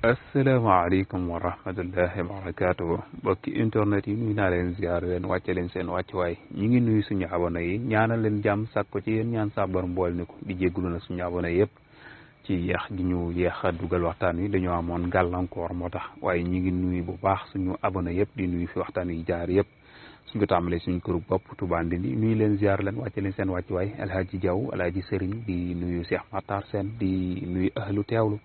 asalaamaaleykum wa rahmatullahi wa barakaatuhu mbokki internet yi nuyu naa leen ziar leen wàcce leen seen wàccuwaay ñi ngi nuyu suñu abonné yi ñaanal leen jàmm sàkko ci yéen ñaan sax borom boole ni ko di jéggulu na suñu abonné yëpp ci yeex gi ñu yeex a dugal waxtaan wi dañoo amoon gàllankoor moo tax waaye ñi ngi nuyu bu baax suñu abonné yëpp di nuyu fi waxtaan yi jaar yëpp suñu ko tàmbalee suñu kërug bopp Touba Ndindi nuyu leen ziar leen wàcce leen seen wàccuwaay Alhaji Diaw Alhaji Sëriñ di nuyu Cheikh Matar Sène di nuyu ahlu teewlu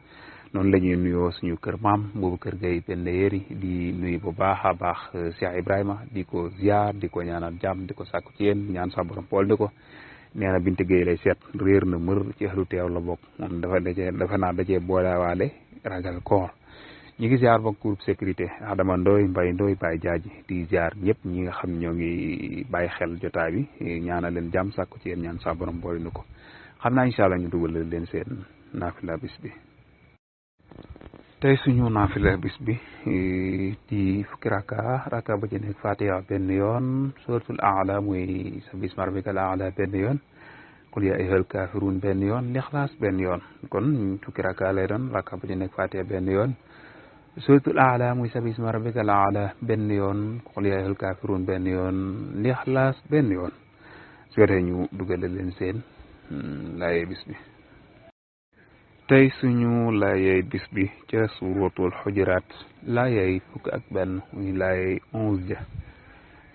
noonu la ñuy nuyoo suñu kër maam boobu kër gay benn yéri di nuyu bu baax a baax Cheikh Ibrahima di ko ziar di ko ñaanal jàmm di ko sàkku ci yéen ñaan sa borom pool di ko nee na Binte Gueye lay seet réer na mër ci ahlu teew la bokk moom dafa naa dajee boolewaale ragal koor ñi ngi ziar bokk groupe sécurité Adama Ndoy Mbay Ndoy Baye Jaaji di ziar ñëpp ñi nga xam ñoo ngi bàyyi xel jotaay bi ñaanal leen jàmm sàkku ci yéen ñaan sa borom boole ni ko xam naa incha allah ñu dugal leen seen naafila bis bi tey suñu naafila bis bi di fukki raka ba ci nekk Fatiha benn yoon suratul Aala muy sabbi isma rabbikal Aala benn yoon qul yaa ayyuhal kaafiruun benn yoon Lixlaas benn yoon kon fukki raka lay doon raka ba ci nekk Fatiha benn yoon suratul Aala muy sabbi isma rabbikal Aala benn yoon qul yaa ayyuhal kaafiruun benn yoon Lixlaas benn yoon su ko defee ñu dugale leen seen laayee bis bi tey suñu laayey bis bi ca suuratul xujuraat laayey fukk ak benn muy laayey 11 ja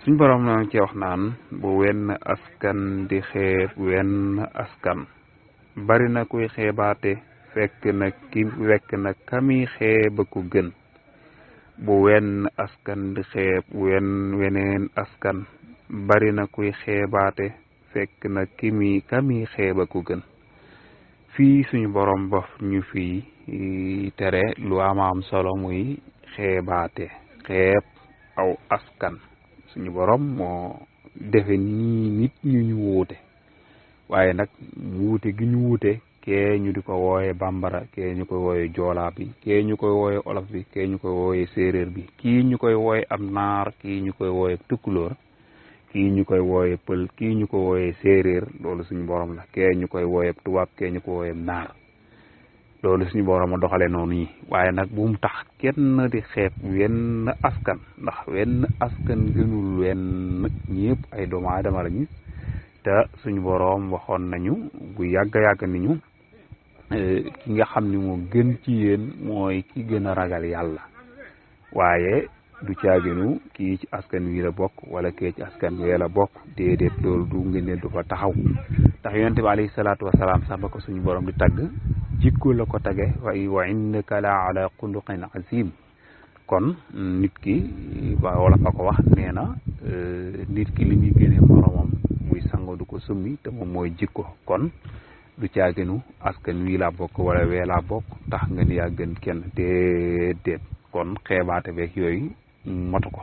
suñ borom na ci wax naan bu wenn askan di xeeb wenn askan bari na kuy xeebaate fekk na kami xeeba ko gën bu wenn askan di xeeb weneen askan bari na kuy xeebaate fekk na kami xeeba ko gën fii suñu borom bof ñu fi tere lu am solo muy xeebaate xeeb aw askan suñu borom moo defe nii nit ñu wuute waaye nag wuute gi ñu wuute kee ñu di ko wooye bambara kee ñu koy wooye joolaa bi kee ñu koy wooye olof bi kee ñu koy wooye séeréer bi kii ñu koy wooye am naar kii ñu koy wooye tukkulóor kii ñu koy wooye pël kii ñu ko wooye séeréer loolu suñu borom la kee ñu koy wooye tubaab kee ñu ko wooye naar loolu suñu borom a doxale noonu yi waaye nag bu mu tax kenn di xeeb wenn askan ndax wenn askan gënul wenn ñëpp ay doomu aadama lañu te suñu borom waxoon nañu bu yàgg ni ñu ki nga xam ni moo gën ci yéen mooy ki gën a ragal yàlla waaye du caaginu kii ci askan wi la bokk wala kii ci askan wee la bokk déedéet loolu du ngëneel du fa taxaw ndax yonente bi alayhi salaatu wasalaam sax ba ko suñu borom di tagg jikko la ko tage wa innaka la ala xuluqin azim kon nit ki wala fa ko wax nee na nit ki li muy gënee moromam muy sango du ko summi te moom mooy jikko kon du caaginu askan wi la bokk wala wee la bokk tax nga ni yaa gën kenn déedéet kon xeebaate beeg yooyu motu ko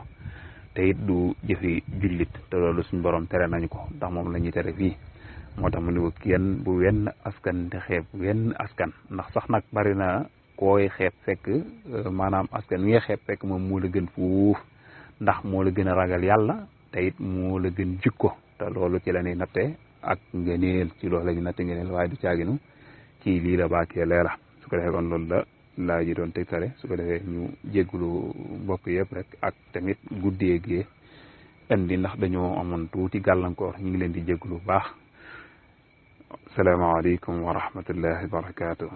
te it du jëfi jullit te loolu suñ borom tere nañu ko ndax moom la ñuy tere fii moo tax mu ne ko kenn bu wenn askan di xeeb wenn askan ndax sax nag bari na koy xeeb fekk maanaam askan wi nga xeeb fekk moom moo la gën fuuf ndax moo la gën a ragal yàlla te it moo la gën jikko te loolu ci la ñuy natte ak ngëneel ci loolu la ñu natte ngëneel waaye du caaginu ci lii la baakee leela su ko defee kon loolu la laa ji doon tegtale su ko defee ñu jéggulu mbokk yëpp rek ak tamit guddee gee indi ndax dañoo amoon tuuti gàllankoor ñu ngi leen di jéggulu bu baax salaamaaleykum wa rahmatullahi wa barakaatu.